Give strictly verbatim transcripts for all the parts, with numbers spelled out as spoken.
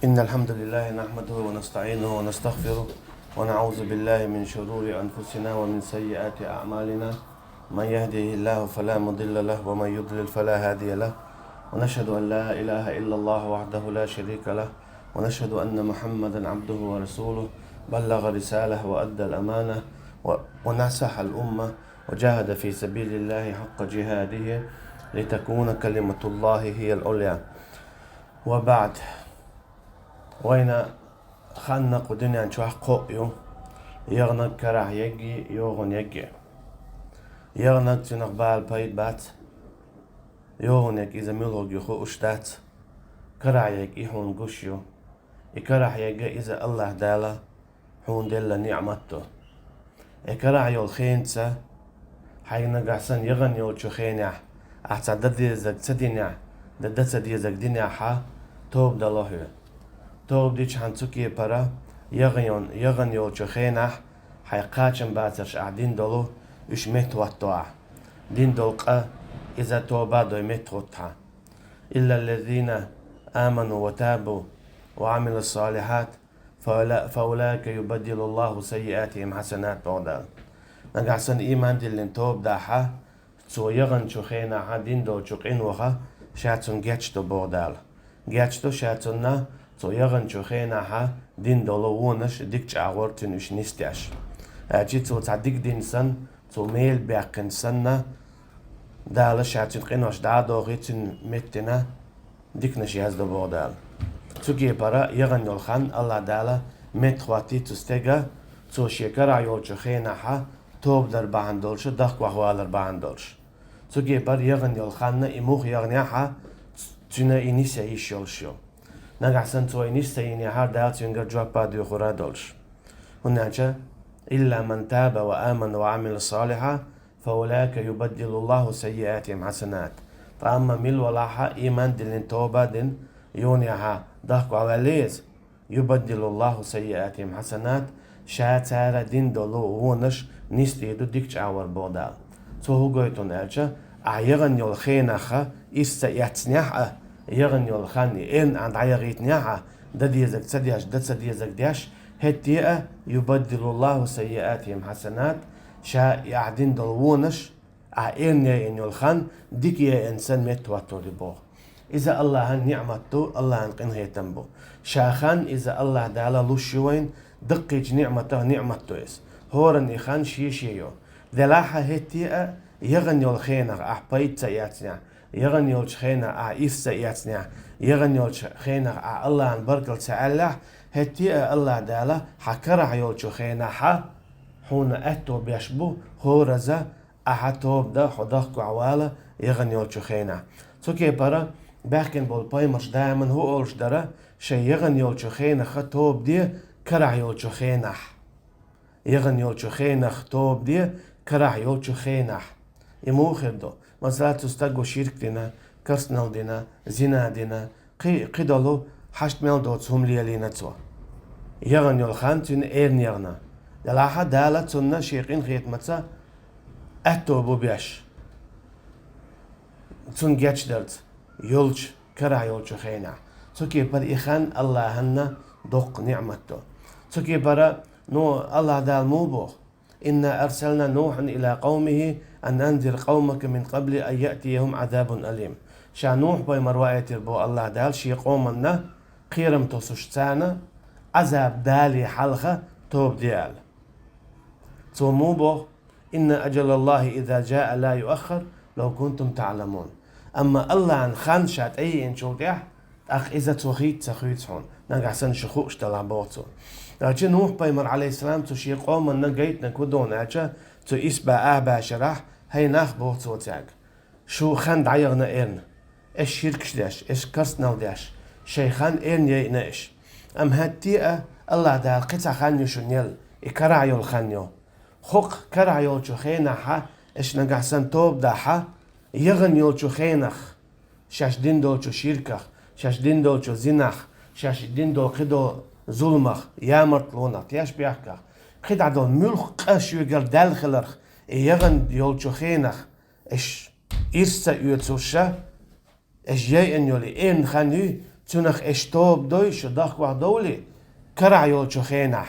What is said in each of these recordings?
إن الحمد لله نحمده ونستعينه ونستغفره، ونعوذ بالله من شرور أنفسنا ومن سيئات أعمالنا. من يهده الله فلا مضل له، ومن يضلل فلا هادي له. ونشهد أن لا إله إلا الله وحده لا شريك له، ونشهد أن محمدا عبده ورسوله، بلغ الرسالة وأدى الأمانة و-، ونصح الأمة، وجاهد في سبيل الله حق جهاده، لتكون كلمة الله هي العليا. وبعد. Вайна ханна кху дуьнен чохь кхоъ ю: яханарг карахь ягге, йогӀун ягге. Яханарг, цуьнах бала пайда бац. ЙогӀун ягга, иза муьлхарг ю хууш дац. Карахь ягга, и хьуна гуш ю. И карахь ягга, иза АллахӀ Дала хьуна делла ниӀмат ду. Э, карахь йолу хенаца, хьайга нагахь санна яхана йолчу хенахь, ахь цхьа дан дезарг ца динехь, дан дан ца дезарг динехь, хьан тоба дало хьоьга. Тоба дичхьана цу кепара, яхана йолчу хенахь, хьайн кхачам бацарш ахь дина долу, уьш меттахӀоттадо ахь. Дина долу къа, иза тоба а дой меттахӀутту хьан. إلا الذين آمنوا وتابوا وعملوا الصالحات فأولا-، فأولئك يبدل الله سيئاتهم حسنات, боху Дала. Нагахь санна ийман диллина тоба дахь, цо яханчу хенахь дина долчу къинойх ша цунна гечдо, боху Дала. Гечдо ша цунна, цо яханчу хенахь дина долу вонаш дика чӀагӀор цуьнан уьш нисдеш. Аьлча цо цхьа дика дина санна, цо мел баьккхина санна, Дала ша цуьнан къинош дӀа а дохий, цуьнан меттана диканаш яздо, боху Дала. Цу кепара яхана йолу хан АллахӀ Дала меттахӀоттий цу стеган, цо шен карахь йолчу хенахь тоба дар бахьана долуш, дахкахь валар бахьана долуш. Цу кепара яхана йолу хан и муха яханехь, цуьнан и нисъян йиш йолуш ю. Нагахь санна цо и нисъян йинехь, Дала цуьнгара жоп а доьхур а долуш. ХӀунда аьлча: إلا من تاب وآمن وعمل صالحا فأولئك يبدل الله سيئاتهم حسنات. Ткъа амма мила валахь а, ийман диллина тоба а дина, юханехь дахкахь ваьлла иза, يبدل الله سيئاتهم حسنات, ша цара дина долу вонаш нисдийр ду дика чӀагӀор, боху Дала. Цо хӀун гойту аьлча, ахь яхана йолу хенахь ирс ца эцнехь а, яхана йолу хан и эрна ахь дӀаяхийтинехь а, дан дезарг ца деш, дан ца дезарг деш, хӀетте а, يبدل الله سيئاتهم حسنات, ша и ахь дина долу вонаш, ахь эрна яйина йолу хан дика яйина санна меттахӀоттор ю, боху. Иза АллахӀан ниӀмат ду, АллахӀан къинхетам бу. Ша хан иза АллахӀ Дала луш ю вайна, даккхийчу ниӀматах ниӀмат ду иза. ХӀоранна и хан шен-шен ю. Делахь а, хӀетте а, яхана йолу хенахь ахь пайда ца эцнехь, яхана йолчу хенахь ахь ирс ца эцнехь, яхана йолчу хенахь ахь АллахӀан баркалла ца аьллехь, хӀетте а АллахӀ Дала хьан карахь йолчу хенахь хьуна аьтто беш бу, хӀораза ахьа тоба дан, хьо дахкахь вала яхана йолчу хенахь. Цу кепара баьхкина болу пайхамарш даиман хӀун олуш дара: шайн яхана йолчу хенахь тоба де карахь йолчу хенахь. Яхана йолчу хенахь тоба де карахь йолчу хенахь. И муха хир ду? Масала, цу стаго ширк дина, керстанал дина, зина дина, кхи-, кхидолу хьашт мел доцу хӀума лелийна цо. Яхана йолу хан цуьнан эрна яхана. Делахь а Дала цунна шен къинхетамца аьтто бу беш, цунна гечдарца, йолчу, карахь йолчу хенахь. Цу кепара и хан АллахӀан доккха ниӀмат ду. Цу кепара, ну, АллахӀ Дала муха боху: إنا أرسلنا نوحا إلى قومه أن أنذر قومك من قبل أن يأتيهم عذاب أليم. Ша Нухь пайхамар ваийтира, боху АллахӀ Дала, шен къоманна кхерам тосуш царна, Ӏазап далале хьалха тоба де аьлла. Цо муха боху: إن أجل الله إذا جاء لا يؤخر لو كنتم تعلمون. Амма АллахӀан хан ша тӀееанчул тӀаьхьа, тӀаккха иза цо хийца ца хуьйцу хьуна, нагахь санна шу хууш делахь, боху цо. Аьлча Нухь пайхамар, Ӏалайхиссалам, цу шен къоманна гайтинарг хӀун ду аьлча, цу исбаьхьа баьшарахь: хӀай нах, боху цо цаьрга, шу хан дӀаяхана эрна, аша ширкаш деш, аша керстанал деш, шайн хан эрна яйна аша. Амма хӀетте а АллахӀ Дала кхин цхьа хан ю шуна елла, и карахь йолу хан ю. ХӀокху карахь йолчу хенахь аша нагахь санна тоба дахь, яхана йолчу хенахь шаьш дина долчу ширках, шаьш дина долчу зинах, шаьш дина долу кхидолу зуламах, ямартлонах, тешнабехках, кхидӀа долу муьлхха а къа шуьгара даьлла хиларх, и яхана йолчу хенахь аша ирс ца оьцуш, аша яйъина йолу и эрна хан юй, Цунах эш тоба дой шу, дахквах довли, карахь йолчу хенахь.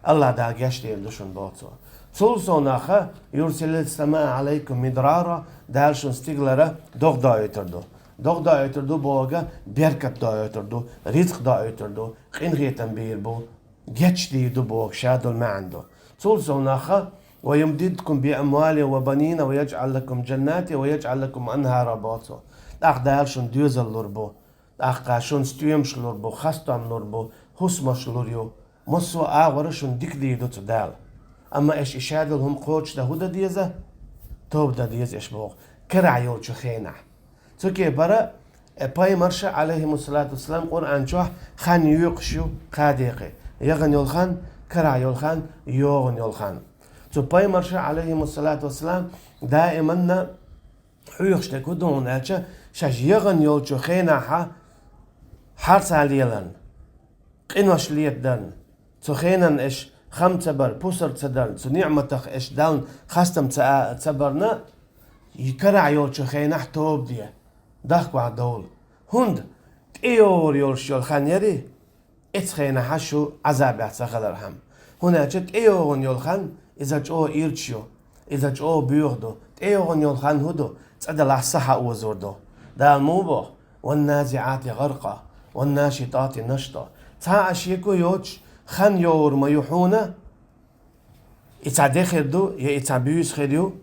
Аллах Дала гечдийр ду шуна боху цо. Цул совнаха, «Юрсилис самаа алайкум мидрара», Дала шун стигалара догӀа доуьйтур ду. ДогӀа доуьйтур ду боху, беркат доуьйтур ду, рицкъ доуьйтур ду, къинхетам бийр бу, гечдийр ду боху, шадолу маьӀна ду. Цул совнаха, «Ва юмдидкум би амвалин ва банина ва яджӀал лакум джаннати ва яджӀал лакум анхара», боху цо. ТӀаккха Дала шун доьзал лур бу. ТӀаккха шуна стоьмаш лур бу, хастам лур бу, хӀусамаш лур ю. Массо а агӀора шуна дика дийр ду цу Дала. Амма эш и шадолу хӀума кхочушдан хӀун дан деза? Тоба дан деза эш боху. Карахь йолчу хенахь. Цу кепара, э, пайхамарша, алейхимуссалату вассалам, Къуръан чохь хан йоькъуш ю кхаа декъе. Яхана йолу хан, карахь йолу хан, йогӀана йолу хан. Цу пайхамарша, алейхимуссалату вассалам, даиманна хьоьхуш дерг хӀун ду хьуна аьлча, шаьш яхана йолчу хенахьа хьарца леларна, къинош летадарна, цу хенан эш хам ца бар, пусар ца дарна, цу ниӀматах эш Далла хастам ца а, ца барна, и карахь йолчу хенахь тоба де, дахквахь довла. ХӀунда тӀейогӀур йолуш йолу хан яри, Эцу хенахьа шу Ӏазабехь ца хилархьама. ХӀунда аьлча тӀейогӀун йолу хан, иза чӀогӀа ирча ю, иза чӀогӀа боьха ду. ТӀейогӀун йолу хан хӀун ду? ЦӀа делахь са хьаозор ду. Дала муха боху: «ВанназиӀати гӀаркъа, ваннашитӀати нашта». Цхьа а шеко йоцуш, хан йогӀур ма ю хьуна, и цхьа де хир ду, я и цхьа буьйса хир ю,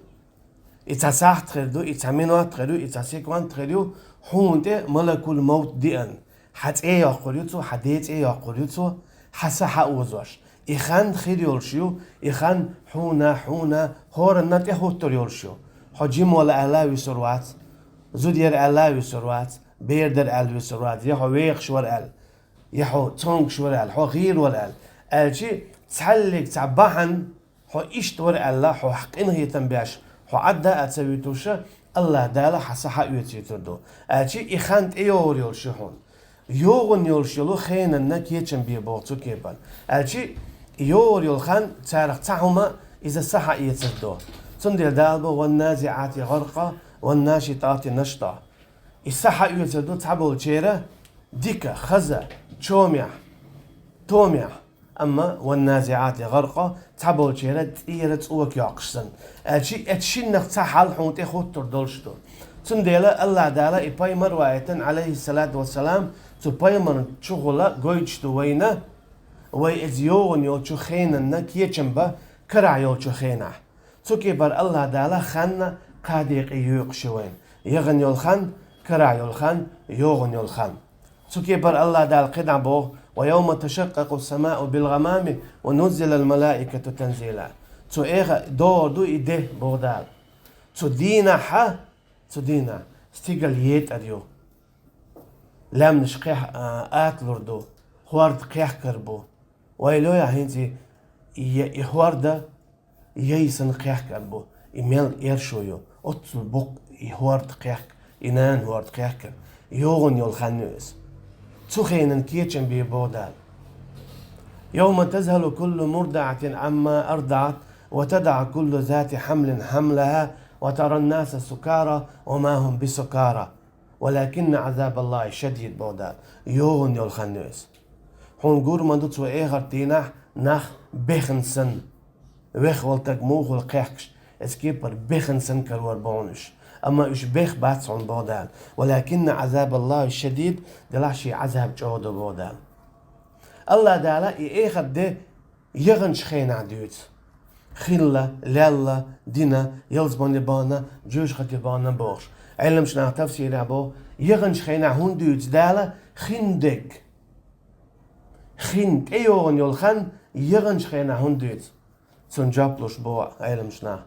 и цхьа сахьт хир ду, и цхьа минот хир ю, и цхьа секунд хир ю, хьуна тӀе малакул мовт деана. Хьан цӀе йоккхур ю цо, хьан ден цӀе йоккхур ю цо, хьан са хьаозош. И хан хир йолуш ю, и хан хьуна, хьуна, хӀоранна тӀехӀуттур йолуш ю. Хьо жима вала аьлла а вуьсур вац, зуда яра аьлла а вуьсур вац, бер дара аьлла вуьсур вац, я хьо вехаш вара аьлла, я хьо цомгуш вара аьлла, хьо гӀийр вара аьлла. Аьлчи, цхьаьллиг цхьа бахьана, хьо иштта вара аьлла, хьо къинхетам беш, хьо Ӏадда а ца вуьтуша, Аллах Дала хьан са хьаоьцуьйтур ду. Аьлчи, и хан тӀейогӀур йолуш ю хьуна. ЙогӀун йолуш йолу хенанна кечам бе боху цу кепана. Аьлчи, йогӀур йолу хан царах цхьа хӀума иза са хьаэцар ду. Цундела Дала бо: «ВанназиӀати гӀаркъа, ваннашитӀати нашта». И са хьаоьцур ду цхьаболчеран дика, хаза, чомехь, томехь. Амма «ванназиӀати гӀаркъа» цхьаболчеран цӀера цӀока йоккхуш санна. Аьлчи, эцу шиннах цхьа хьал хьуна тӀехӀуттур долуш ду. Цундела Аллах Дала и пайхамар ваийтина, алейхиссалату вассалам, цу пайхамарна чухула гойтуш ду вайна, вай иза йогӀун йолчу хенанна кечам бан карахь йолчу хенахь. Цу кепара Аллах Дала ханна кхаа декъе йоькъуш ю вайна. Яхана йолу хан, карахь йолу хан, йогӀун йолу хан. Цу кепара Аллах Дала кхидӀа боху: «Ва йовма ташаккъакъу самау билгӀамами ва нуззилал малаикату танзила». Цу эха догӀур ду и де, боху Дала. Цу дийнахьа, цу дийнахь стигал етӀар ю. Лаьмнаш кхех-, а, аталур ду, хӀорда кхехкар бу. Вай лоя хӀинца и, и хӀорда яйсан кхехкар бу, и мел эршо ю. Оццул боккха и хӀорда кхехка, и нана хӀорда кхехкар. ЙогӀун йолу хан ю иза. Цу хенан кечам бе боху Дала. «Йовма тазхӀалу куллу мурдиӀатин Ӏамма ардаӀат, ва тадаӀу куллу зати хьамлин хьамлахӀа, ва таран наса сукара, ва ма хӀум бисукара». «Валакинна Ӏазабаллахи шадид», боху Дала. ЙогӀун йолу хан ю иза. Хьуна гур ма ду цу эхарт дийнахь нах бехна санна. Вехвала стаг муха хуьлу кхехкаш, эцу кепара бехна санна карор бу хьуна уьш. Амма уьш бех бац хьуна, боху Дала. «Валакинна Ӏазабаллахи шадид», делахь шен Ӏазаб чӀогӀа ду, боху Дала. Аллах Дала и эхарт де яханчу хенахь дуьйцу. Хилла, лелла, дина, ялсамане бахана, жоьжахате бахана бохуш. Ӏеламчу наха тафсирехь боху, яханчу хенахь хӀунда дуьйцу Дала хин дерг? Хин тӀейогӀун йолу хан яханчу хенахь хӀунда дуьйцу? Цунна жоп луш боху Ӏеламчу наха: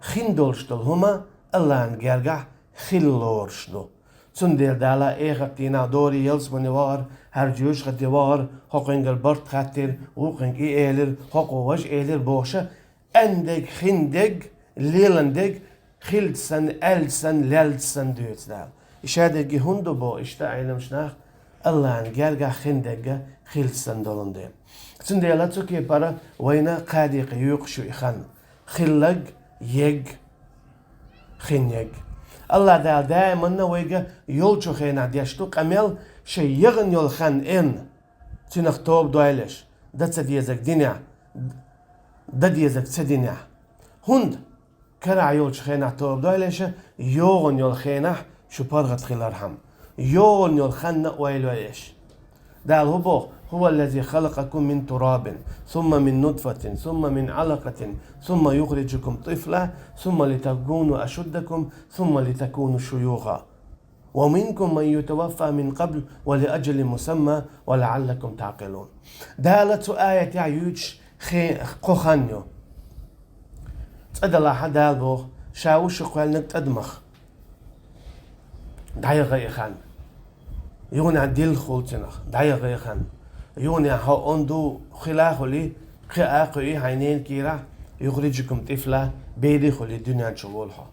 хин долуш долу хӀума Аллахьан гергахь хила лоруш ду. Цундела Дала эхарт дийнахь дори ялсамане вахар, хӀара жоьжахате вахар, хӀокхуьнгара барт хаттира, вукхуьнга и элира, хӀокхо важа элира бохуша, аьнна дерг, хин дерг, лелан дерг, хилча санна, аьлча санна, лелча санна дуьйцу Дала. И шадерриге хӀунда ду боху иштта Ӏеламчу наха, Аллахьан гергахь хин дерг хилча санна долун дела. Цундела цу кепара вайна кхаа декъе йоькъуш ю и хан. Хиллаг, ерг, хин ерг. Аллах Дала даиманна вайга йолчу хенахь деш ду къамел, Шайн ягӀана йолу хан эрна, цуьнах тоба дойлаш, дан ца дезарг динехь, дан дезарг ца динехь. ХӀунда карахь йолчу хенахь тоба дойлаш, йогӀана йолу хенахь шу паргӀат хилархьама, йогӀана йолу ханна ойла йойш. Дала хӀун боху: «هو الذي خلقكم من تراب، ثم من نطفة، ثم من علقة، ثم يخرجكم طفلا، ثم لتكونوا أشدكم، ثم لتكونوا شيوخا، ومنكم من يتوفى من قبل، ولأجل مسمى، ولعلكم تعقلون». Дала цу аятехь юьйцуш хе-, кхо хан ю. ЦӀа далахь, Дала боху, Ша ву шу кхоьллинарг тӀадамах. ДӀаяха и хан. Юханехь дилха хуьлу цуьнах, дӀаяха и хан. Юханехь хьо онда хила а хуьлий, кхиа а кхуьий хьайн ненан кийрахь, «يخرجكم طفلا», бер а хуьлий дуьнен чу волу хьо.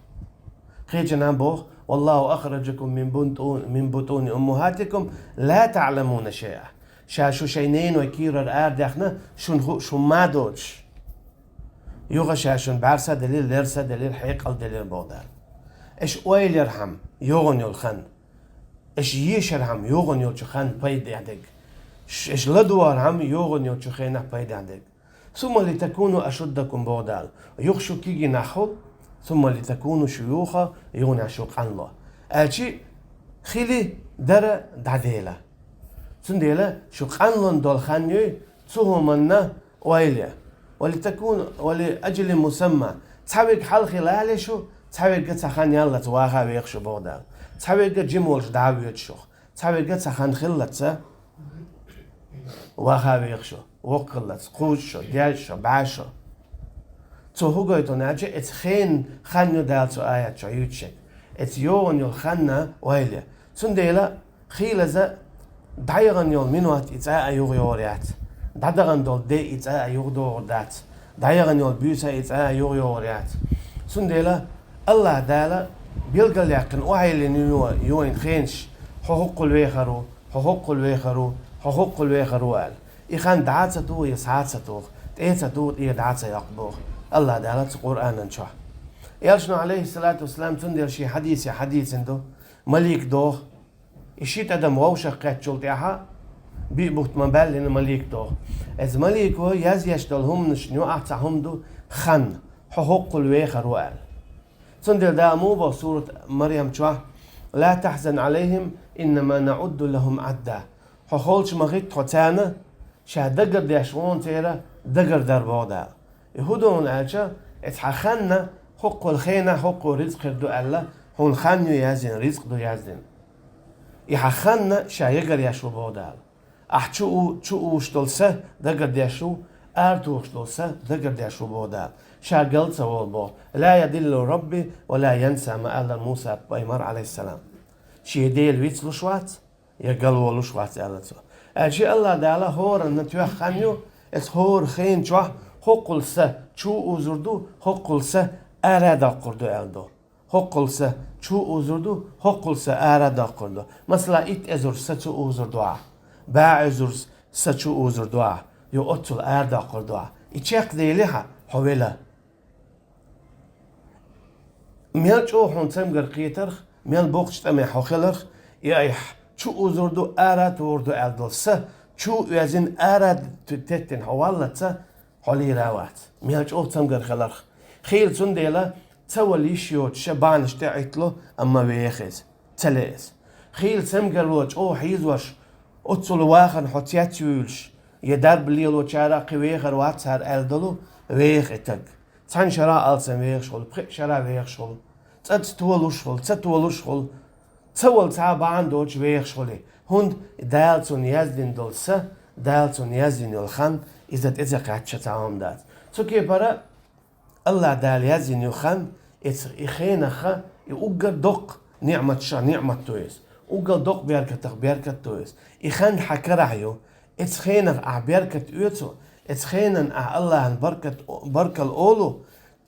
Кхечанхьа боху: «والله أخرجكم من بطون، من بطون أمهاتكم لا تعلمون شيئا». Ша шу шайн ненан кийрара арадаьхна, шуна хууш хӀумма а доцуш. Юха Ша шуна бӀаьрса а делира, лерса а делира, хьекъал а делира, боху Дала. Аша ойла ярхьама, йогӀана йолу хан. Аша ешархьама, йогӀана йолчу хан пайдехь дерг. Ш-, аша ладогӀархьама, йогӀана йолчу хенахь пайдехь дерг. «ثم لتكونوا أشدكم», боху Дала. Юха шу кегий нах хуьлу, «ثم لتكونوا شيوخا», юханехь шу къанло. Аьлчи хили дара дӀадела. Цундела шу къанлун долу хан юй, цу хӀуманна ойла я. «ولتكون، ولأجل مسمى». Цхьаверг хьалха лале шу, цхьаверга цхьа хан яллалц ваха вехаш ву, боху Дала. Цхьаверга жима волуш дӀа а воьду шух. Цхьаверга цхьа хан хиллалц ваха вехаш ву, воккхаллалц, кхузза шу, деза шу, бӀе шу. Цо хӀун гойту аьлча, эца хенан хан ю Дала цу аят чохь юьйцуш. Эца йогӀана йолу ханна ойла я. Цундела хийлаза дӀаяхана йолу минот и цӀа а юхайогӀур яц. ДӀадахана долу де и цӀа а юхадогӀур дац. ДӀаяхана йолу буьйса и цӀа а юхайогӀур яц. Цундела АллахӀ Дала билгалъяьккхина охьайиллина ю, ю вайн хенаш: «Хьо хӀоккхул вехар ву, хьо хӀоккхул вехар ву, хьо хӀоккхул вехар ву», – аьлла. И хан дӀа а ца туху, я схьа а ца туху, тӀе а ца туху, тӀера дӀа а ца йоккху, боху АллахӀ Дала цу Къуръанан чохь. Элчано, Ӏалайхиссалату вассалам, цундела шен хьадисехь хьадийцина ду, малик доху, и ши тӀадам вовшах кхеттачул тӀаьхьа, биъ бутт ма-баьллина малик доху. Эцу малико язъеш долу хӀуманашна юкъахь цхьа хӀума ду, хан, хьо хӀоккхул вехар ву аьлла. Цундела Дала муха боху сурат Марьям чохь: «لا تحزن عليهم إنما نعد لهم عدا». Хьо холчу ма хӀитта хьо царна, ша дагардеш ву хьуна церан дагардар, боху Дала. И хӀун ду хьуна аьлча, эцу хьан ханна хӀоккхул хенахь хӀоккхул рицкъ хир ду аьлла, хьуна хан ю яздина, рицкъ ду яздина. И хьан ханна ша ягаръеш ву, боху Дала. Ахь чу у-, чу уьйш долу са дагардеш ву, аратухуш долу са дагардеш ву, боху Дала. Ша гал ца волу, боху. «لا يضل ربي ولا ينسى», ма аьлла Муса пайхамар, Ӏалайхиссалам. Шен Дела вицлуш вац, я галволуш вац, аьлла цо. Аьлча АллахӀ Дала хӀоранна тоьхна хан ю, эцу хӀора хен чохь хӀоккхул са чу узур ду, хӀоккхул са ара а доккхур ду аьлла ду. ХӀоккхул са чу узур ду, хӀоккхул са ара а доккхур ду. Масала, итт эзар са чу узур ду ахь, бӀе эзар са чу узур ду ахь, я оццул ара доккхур ду ахь. И чекхдели хьан хьо вела. Мел чӀогӀа хьуна цамгар кхетарх, мел боккхачу тӀамехь хьо хиларх, и айхьа чу узур ду, ара а тухур ду аьлла долу са, чу а оьзина, ара а ту-, теттина хьо валлалц, хьо лийр а вац. Мел чӀогӀа цамгар хиларх. Хийла цундела ца вала йиш йоцуш ша бахьанаш тӀе а Ӏиттало, амма веха иза, ца ле иза. Хийла цамгарло чӀогӀа хьийзош, оццул вахана хьо цецвуьйлуш, я дарба лелочара кхин вехар вац хӀара аьлла долу, веха и таг. Цхьана шарахь алсам вехаш хуьлу, пхеа шарахь вехаш хуьлу, цӀа ца толуш хуьлу, ца толуш хуьлу, ца вала цхьа а бахьана доцуш вехаш хуьлу. ХӀунда Дала цунна яздина долу са, Дала цунна яздина йолу хан, иза тӀе ца кхаьчча цхьа хӀума дац. Цу кепара АллахӀ Дала яздина ю хан, эцу и хенахха, и уггар доккха ниӀматашах ниӀмат ду иза, уггар доккха беркатах беркат ду иза. И хан хьан карахь ю, эцу хенах ахь беркат оьцу, эцу хенан ахь АллахӀан баркат, баркалла олу,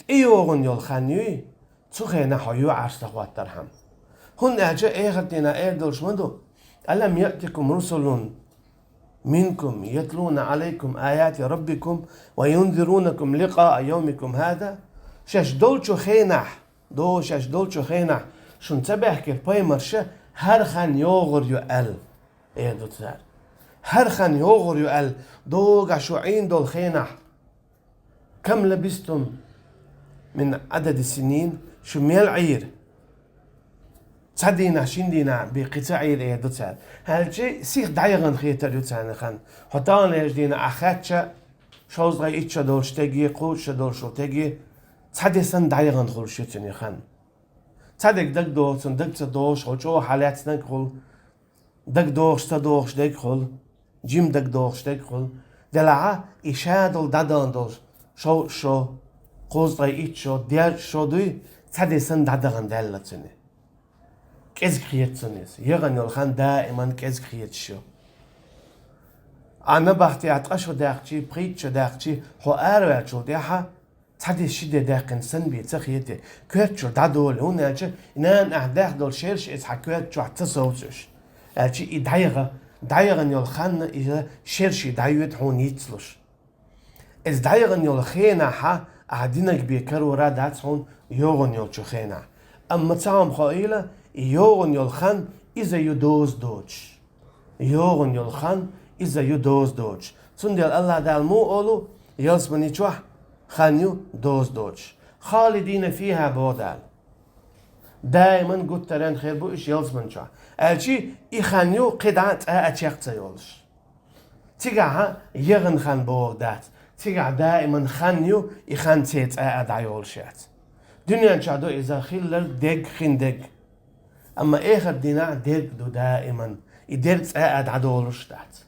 тӀейогӀун йолу хан юй, цу хенахь хьо юьхьӀаьрса хӀоттархьама. ХӀунда аьлча эхартана эр долуш ма ду: «ألم يأتكم رسل منكم يتلون عليكم آيات ربكم وينذرونكم لقاء يومكم هذا». Шаьш долчу хенахь, до шаьш долчу хенахь шуна ца баьхкира пайхамарша, хӀара хан йогӀур ю аьлла. эр ду цара. ХӀара хан йогӀур ю аьлла, догӀа шу Ӏийна долу хенахь. Кам лабистум мин Ӏададис-синин, шу мел Ӏийра? Цхьа дийнахь, шина дийнахь бен кхин ца Ӏийра, эр ду цара. ХӀаьлча сиха дӀаяхана хетар ю царна хан. Хьо таханлерчу дийнахь ахь хаьттича, шовзткъе итт шо долуш стеге, кхузткъа шо долуш стеге, цхьа де санна дӀаяхана хуьлуш ю цуьнан хан. Цхьа дерг дагадогӀу цунна, дага ца догӀуш, хьо чӀогӀа хьалаьцнарг хуьлу, дагадогӀуш ца догӀуш дерг хуьлу, жима дагадогӀуш дерг хуьлу. Делахь а и ша долу дӀадахана долуш, шовзткъа шо, кхузткъе итт шо, дезткъа шо дуй, цхьа де санна дӀадахана даьлла цуьнан. КӀезиг хета цунна иза. Яхана йолу хан даиман кӀезиг хеташ ю. Ахь набахтехь ткъа шо даьккхича, пхийтта шо даьккхича, хьо араваьллачул тӀаьхьа цхьа де, ши де даьккхина санна бен ца хета, коьрта чуьра дӀадолу, хӀунда аьлча и нана ахь даьхна долу шераш иза хьан коьрта чохь ца совцуш. Аьлча и дӀаяха, дӀаяхана йолу хан иза шераш дӀайоьду хьуна йицлуш. Иза дӀаяхана йолу хенахь ахь динарг бен карор дац хьуна йогӀана йолчу хенахь. Амма цхьа хӀума хоийла, и йогӀана йолу хан иза ю доза доцуш. ЙогӀана йолу хан иза ю доза доцуш. Цундела АллахӀ Дала муха олу ялсамани чохь хан ю доза доцуш. «Халидина фиха», боху Дала. Даиман гуттаренна хир бу уьш ялсамани чохь. Аьлча и хан ю кхидӀа цкъа а чекх ца йолуш. Цигахь яхана хан бохург дац. Цигахь даиман хан ю, и хан церан цкъа а дӀайолуш яц. Дуьнен чохь ду иза хилларг, дерг, хин дерг. Амма эхарт дийнахь дерг ду даиман. И дерг цкъа а дӀадолуш дац.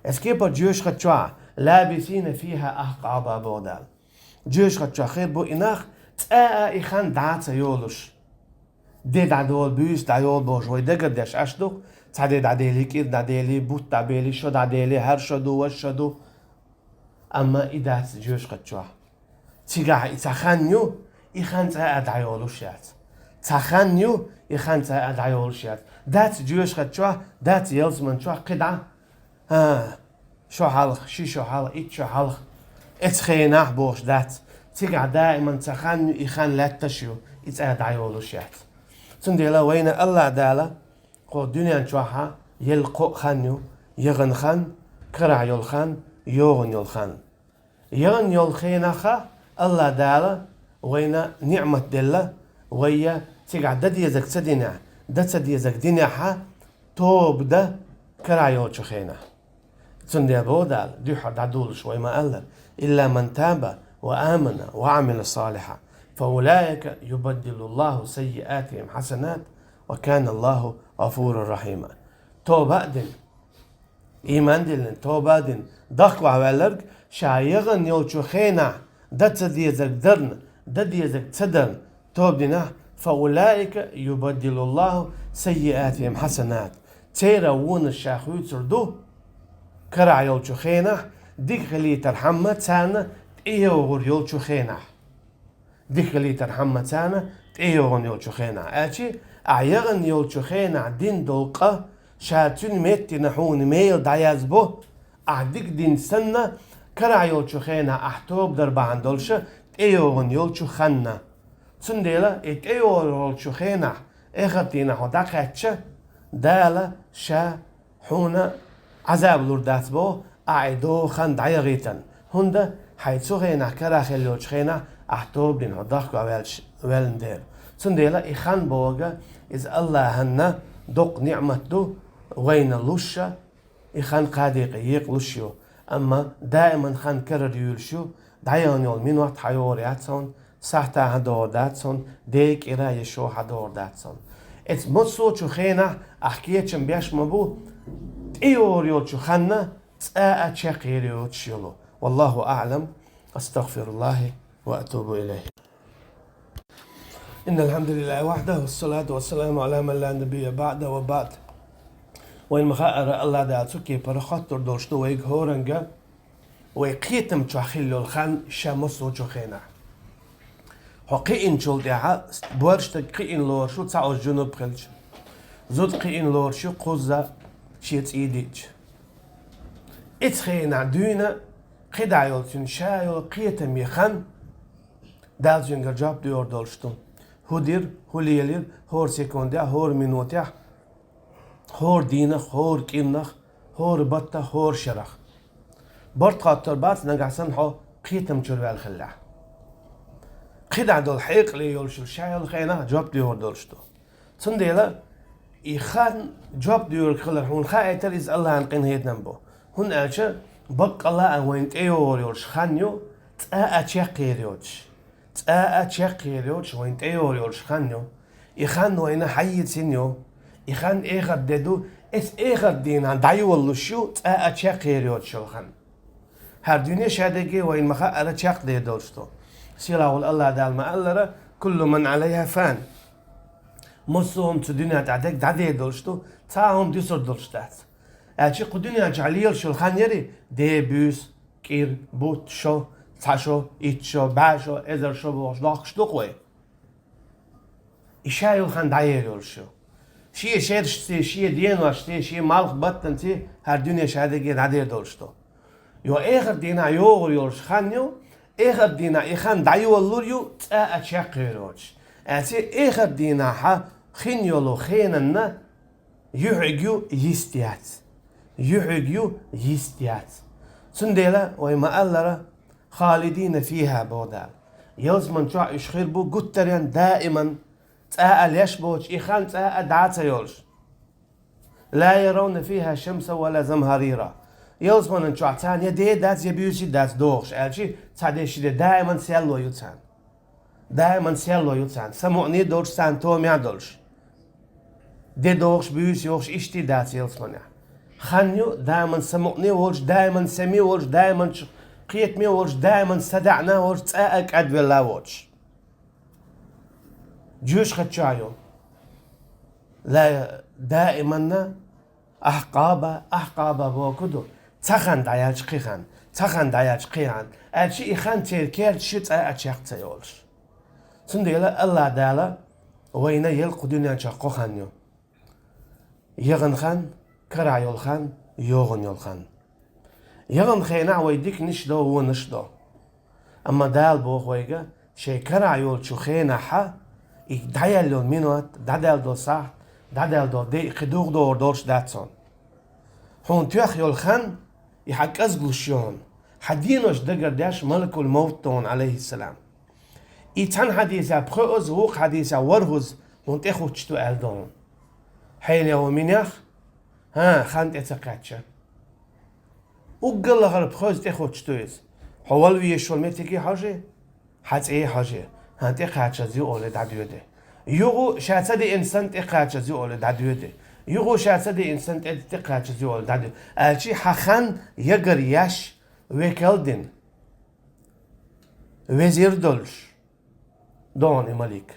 Эс кепара жоьжахати чохь: «Лабисина фиха ахкъаба», боху Дала. Жоьжахати чохь хир бу и нах, цкъа а и хан дӀа ца йолуш. Де дӀадолу, буьйса дӀайолу бохуш вай дагардеш Ӏаш ду, цхьа де дӀадели, кӀира дӀадели, бутт дӀабели, шо дӀадели, хӀара шо ду, важа шо ду. Амма и дац жоьжахати чохь. Цигахь и цхьа хан ю, и хан цкъа а дӀайолуш яц. Цхьа хан ю, и хан цкъа а дӀайолуш яц. Дац жоьжахати чохь, дац ялсамани чохь кхидӀа. ХӀа, шо хьалха, ши шо хьалха, итт шо хьалха. Эцу хенахь бохуш дац. Цигахь даиман цхьа хан ю, и хан лаьтташ ю, и цкъа а дӀайолуш яц. Цундела вайна АллахӀ Дала кху дуьнен чохь елла кхоъ хан ю: яхана хан, карахь йолу хан, йогӀана йолу хан. Яхана йолу хенахь АллахӀ Дала вайна ниӀмат делла, вай цигахь дан дезарг ца динехь, дан ца дезарг динехь, тоба дан карахь йолчу хенахь. Цундела боху Дала, дуьххьара дӀадолуш вай ма-аллара: «Илла ман таба ва амана ва Ӏамила салихан, фа улаика юбаддилуллаху саййиатихим хьасанат, ва каналлаху гӀафуран рахьима». Тоба а дина, ийман а диллина, тоба а дина, дохко ваьлларг, ша яхана йолчу хенахь дан ца дезарг дарна, дан дезарг ца дарна, тоба динехь, «фа улаика юбаддилуллаху саййиатихим хьасанат». Церан вонаш ша хуьйцур ду, карахь йолчу хенахь, дика хилийтархьама царна тӀейогӀур йолчу хенахь. Дика хилийтархьама царна тӀейогӀун йолчу хенахь. Аьлчи, ахь яхана йолчу хенахь дина долу къа, ша цуьнан меттина хьуна мела дӀаязбо, ахь дика дина санна, карахь йолчу хенахь ахь тоба дар бахьана долуша тӀейогӀун йолчу ханна. Цундела и тӀейогӀур йолчу хенахь, эхартийнахь хьо дӀакхаьчча, Дала ша хьуна Ӏазаб лур дац боху, ахь и догӀу хан дӀаяхийтарна. ХӀунда хьайн цу хенахь карахь хилла йолчу хенахь ахь тоба дина хьо дохко ваьллаш, ваьллина дела. Цундела и хан бохург иза АллахӀан доккха ниӀмат ду, вайна луша, и хан кхаа декъе екъалуш ю. Амма даиман хан карара юьйлуш ю, дӀаяхана йолу минот хьайогӀур яц хьуна, сахьтахь догӀур дац хьуна, ден кӀира я шо хьадогӀур дац хьуна. Эцу массочу хенахь ахь кечам беш ма бу, тӀейогӀур йолчу ханна цкъа а чекхъер йоцуш йолу. Валлаху аӀлам. Астагфируллахи ва атубу илайхи. Иннал хьамдулиллахи вахьдаху, вассалату вассаламу Ӏала ман ла набийя баӀда ва баӀд. Вайна ма-хаъара, АллахӀ Дала цу кепара хоттур долуш ду вайга хӀоранга, вай кхетам чохь хилла йолу хан ша массочу хенахь. Хьо кхиъначул тӀаьхьа боьрша стаг кхиъна лоруш ву цхьа оцу жунуб хилча. Зуда кхиъна лоруш ю кхузза шен цӀий диъча. Эцу хенахь дуьйна кхидӀа йолу цуьнан ша йолу кхетаме хан, Дала цуьнгара жоп доьхур долуш ду. ХӀун дира, хӀун лелира хӀора секундехь, хӀора минотехь, хӀора дийнах, хӀора кӀирнах, хӀора баттах, хӀора шерах. Барт хоттур бац, нагахь санна хьо кхетам чуьра ваьлла хиллехь. КхидӀа долу хьекъале йолуш йолу ша йолу хенахь жоп доьхур долуш ду. Цундела и хан жоп доьхург хилар хьуна хаийтар, иза АллахӀан къинхетам бу. ХӀунда аьлча баккъалла а вайна тӀейогӀур йолуш хан ю, цкъа а чекхъер йоцуш. Цкъа а чекхъер йоцуш вайна тӀейогӀур йолуш хан ю. И хан вайна хьайийцина ю. И хан эхарт де ду, эс эхарт дийнахь дӀайолалуш ю, цкъа а чекхъер йоцуш йолу хан. ХӀара дуьне шадерриге вайна ма-хаъара чекхдер долуш ду. Сийлахь волу АллахӀ Дала ма-аллара: «Куллу ман Ӏалайхьа фан». Массо а хӀума цу дуьнен тӀехь дерг дӀадер долуш ду, цхьа а хӀума дуьсур долуш дац. Аьлча кху дуьнен чохь лелаш йолу хан яри, ден буьйса, кӀира, бутт, шо, цхьа шо, итт шо, бӀе шо, эзар шо бохуш дохкуш ду-кх вай. И ша йолу хан дӀаер йолуш ю. Шен шерашций, шен деношций, шен малх-баттанций хӀара дуьне шадерриге дӀадер долуш ду. Йо, эхарт дийнахь йогӀур йолуш хан ю, эхарт дийнахь и хан дӀайолалур ю, цкъа а чекхъер йоцуш. Аьлча эхарт дийнахь хин йолу хенанна юьхьиг ю, йист яц. Юьхьиг ю, йист яц. Цундела вай ма-аллара: «Халидина фихьа», — боху Дала. Ялсаман чохь уьш хир бу гуттаренна, даиман, цкъа а леш боцуш, и хан цкъа а дӀа ца йолуш. «Ла яравна фихьа шамсан ва ла замхьарира». Ялсаманан чохь царна я де дац, я буьйса дац догӀуш, аьлча цхьа де, ши де даиман серло ю царна. Даиман серло ю царна, самукъане а долуш, царна томехь а долуш. Де догӀуш, буьйса йогӀуш, иштта дац ялсаманехь. Хан ю даиман самукъане а волуш, даиман сема а волуш, даиман ч-, кхетаме а волуш, даиман садаӀна а волуш, цкъа а кӀадвелла а воцуш. Жоьжахати чохь ю. Ла, даиманна ахкъаба, ахкъаба бохург ду. Цхьа хан дӀаяьлча кхин хан, цхьа хан дӀаяьлча кхин хан. Аьлча и хан церан керта шу цкъа а чекх ца йолуш. Цундела АллахӀ Дала вайна елла кху дуьнен чохь кхо хан ю. Яхана хан, карахь йолу хан, йогӀана йолу хан. Яхана хенахь вай диканаш до, вонаш до. Амма Дала боху вайга, шайн карахь йолчу хенахь и дӀаяьлла йолу минот, дӀадаьлла долу сахьт, дӀадаьлла долу де кхин духадогӀур долуш дац хьуна. Хьуна тоьхна йолу хан, и хьан кӀезигалуш ю хьуна. Хьан денош дагардеш малакул-мовт ду хьуна, Ӏалайхиссалам. И цхьана хьадисехь пхоьазза, вукху хьадисехь ворхӀазза хьуна тӀехуттуш ду аьлла ду хьуна. Хьенех ву, минех? ХӀан, хан тӀе ца кхаьчча. Уггар лахара пхоьазза тӀехуттуш ду иза. Хьо вала везаш волу меттиге хьожий, хьан цӀе хьожий, хӀан, тӀекхачаза ю олий дӀадоьдий. Юха ша ца деана санна тӀекхачаза ю олий дӀадоьдий. Юха ша ца деана санна тӀе-, тӀекхачаза ю олий дӀадоьдий. Аьлча хьан хан ягар еш, векал дина, везир долуш ду хьуна и малик.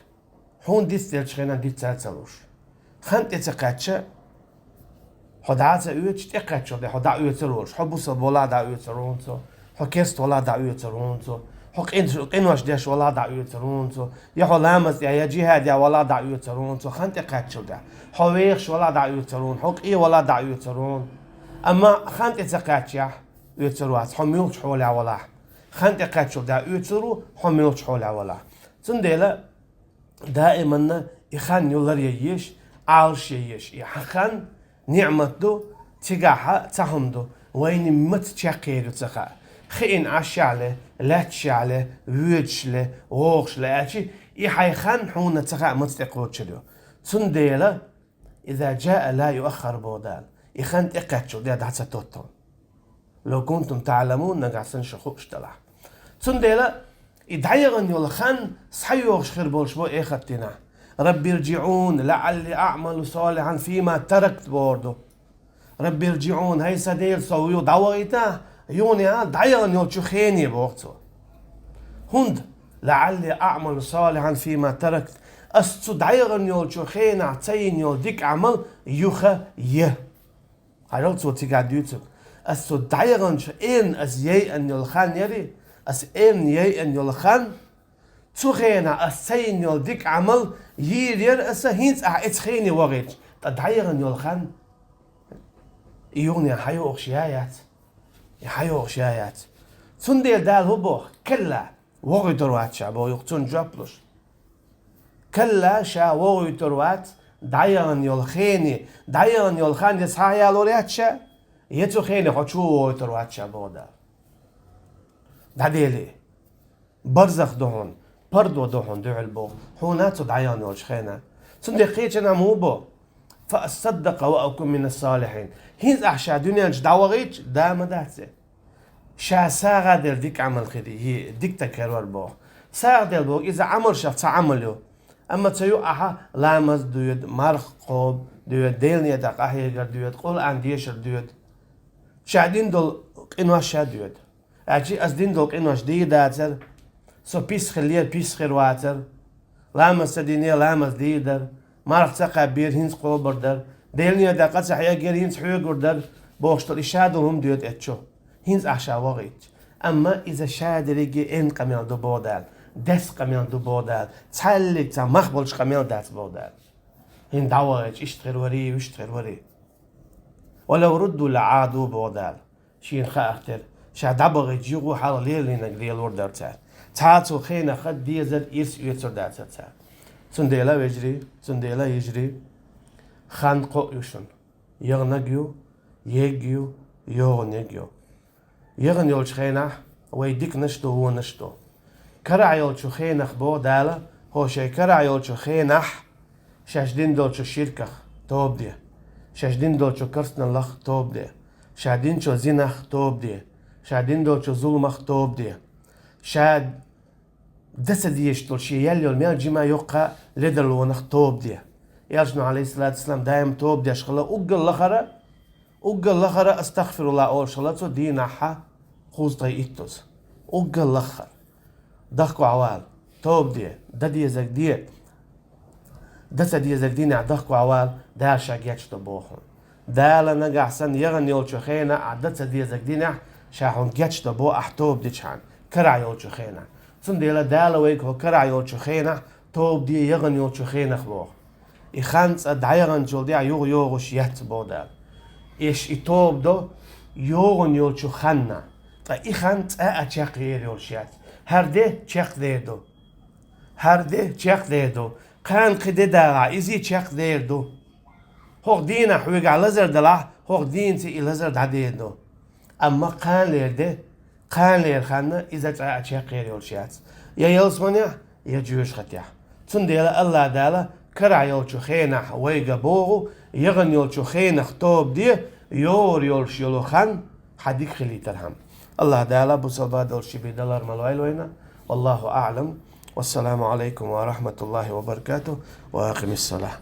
Хьуна дицделчу хенахь диц а ца луш. Хан тӀе ца кхаьчча, хьо дӀа а ца оьцуш, тӀекхаьччале хьо дӀаоьцур волуш. Хьо бусалба валахь дӀаоьцур ву хьуна цо. Хьо керста валахь дӀаоьцур ву хьуна цо. Хьо къин-, къинош деш валахь дӀаоьцур ву хьуна цо. Я хьо ламаз тӀехь, я жихӀад яхь валахь дӀаоьцур ву хьуна цо. Хан тӀе кхаьччале. Хьо вехаш валахь дӀаоьцур ву хьуна. Хьо къе валахь дӀаоьцур ву хьуна. Амма хан тӀе ца кхаьччахь, оьцур вац, хьо муьлхачу хьолехь валахь. Хан тӀе кхаьччале оьцур ву, хьо муьлхачу хьолехь валахь. Цундела даиманна и хан ю ларъян езаш, Ӏалашъян езаш. И хьан хан ниӀмат ду, цигахь цхьа хӀума ду, вайна маца чекхъер ю ца хаьа. Хиъна Ӏашшехь ле, лаьтташехь ле, воьдуш ле, вогӀуш ле, аьлча и хьайн хан хьуна ца хаьа маца тӀекхочур ю. Цундела «Иза жаа ла юаххар», боху Дала. И хан тӀекхаьччале дӀа ца тотту. «Лав кунтум таъламун», нагахь санна шу хууш делахь. Цундела и дӀаяхана йолу хан схьайогӀуш хир болуш бу эхарт дийнахь. «Рабби ржиъун, лаъалли аъмалу салихьан фима таракт», бохур ду. «Рабби ржиъун», хӀай сан Дела, со юха дӀавахийта, юха дӀаяхана йолчу хене, боху цо. ХӀунда? «Лаъалли аъмалу салихьан фима таракт». Ас цу дӀаяхана йолчу хенахь ца йина йолу дика Ӏамал юха я. Хьажал цо цигахь дуьйцург. Ас цу дӀаяханчу эрна ас яйъина йолу хан яри, ас эрна яйъина йолу хан, цу хенахь ас ца йина йолу дика Ӏамал йийр яра аса, хӀинца ахь эцу хене вахийтча, ткъа дӀаяхана йолу хан, и юха схьайогӀуш я яц? И схьайогӀуш я яц? Цундела Дала хӀун боху? «Калла, вохуьйтур вац ша», боху юха цунна жоп луш. «Калла, ша вохуьйтур вац, дӀаяхана йолу хене, дӀаяхана йолу хан я схьа а ялор яц ша, я цу хене хьо чу а войтур вац ша, боху Дала. ДӀаделий. Барзах ду хьуна, пардо ду хьуна дуьхьал боху, хьуна цу дӀаяхана йолчу хенахь. Цундела кхечанхьа муха бо: «Фа ас саддакъа ва акун мина салихьин». ХӀинца ахь ша дуьнен чу дӀавахийтча, да ма дац и. Ша сагӀа а делла дика Ӏамал хир, и дика стаг хир вара боху. СагӀа делла боху, иза Ӏамалшах цхьа Ӏамал ю. Амма ца ю ахьа ламаз доьду, марха кхобу доьду, Делан некъа тӀехь къахьегар доьду, Къуръан дешар доьду. Ша дина долу къинош ша доьду. Аьлча ас дина долу къинош дийр дацара, со пис хиллера, пис хир вацара, ламаз ца динера, ламаз дийр дара, марха ца кхаьббера, хӀинца кхобур дара, Делан некъа тӀехь къа ца хьегнера, хӀинца хьоьгур дара, бохуш долу и ша долу хӀума доьду эцчу. ХӀинца ахь ша вахийтча. Амма иза ша дерриге энна къамел ду, боху Дала, деза къамел ду, боху Дала, цхьаьллиг цхьа мах болчу къамел дац, боху Дала. ХӀинца дӀавахийтча, иштта хир варий, вуьшта хир варий. «Ва лав рудду ла Ӏаду», боху Дала. Шена хаахтира, ша дӀабахийтча, юха хьалха лелийнарг лелор дара цара. Цхьа а цу хенах хӀара дезар, ирс оьцур дацара цара. Цундела, вежарий, цундела, йижарий, хан кхоъ ю шуна. Яханарг ю, ерг ю, йогӀунарг ю. Яхана йолчу хенахь вай диканаш ду, вонаш ду. Карахь йолчу хенах, боху Дала, хӀо шайн карахь йолчу хенахь шаьш дина долчу ширках тоба де, шаьш дина долчу керстаналлах тоба де, ша динчу зинах тоба де, ша дина долчу зуламах тоба де, ша дан ца дезаш долу, шен яьлла йолу мел жима йоккха ледарлонах тоба де. Элчано, Ӏалайхиссалату вассалам, даим тоба деш хилла, уггар лахара, уггар лахара «АстагӀфируллахӀ» олуш хилла цо дийнахьа кхузткъе иттаза. Уггар лахара. Дахкахь вала, тоба де, дан дезарг де, дан ца дезарг динехь дахкахь вала, Дала ша гечдо боху хьуна. Дала нагахь санна яхана йолчу хенахь ахь дан ца дезарг динехь, ша хьуна гечдо боху ахь тоба дичхьана, карахь йолчу хенахь. Цундела Дала вайга хӀо карахь йолчу хенахь тоба де яхана йолчу хенах боху. И хан цкъа дӀаяханчул тӀаьхьа юха йогӀуш яц, боху Дала. Эш и тоба до йогӀун йолчу ханна, ткъа и хан цкъа а чекхъер йолуш яц. ХӀара де чекхдер ду. ХӀара де чекхдер ду. Кхана кхин де дагӀахь, изий чекхдер ду. ХӀокху дийнахь хьоьгахь лазар далахь, хӀокху дийнаца и лазар дӀадер ду. Амма кханлера де, кханлера ханна иза цкъа а чекхъер йолуш яц. Я ялсаманехь, я жоьжахатехь. Цундела АллахӀ Дала карахь йолчу хенахь вайга боху, яхана йолчу хенах тоба де, йогӀур йолуш йолу хан хьан дика хилийтархьама. АллахӀ Дала бусалба долуш ши бен далар ма лойла вайна. Валлаху аӀлам. Вассаламу Ӏалайкум ва рахматуллахӀи ва баракатухӀ. Ва акъимиссалахь.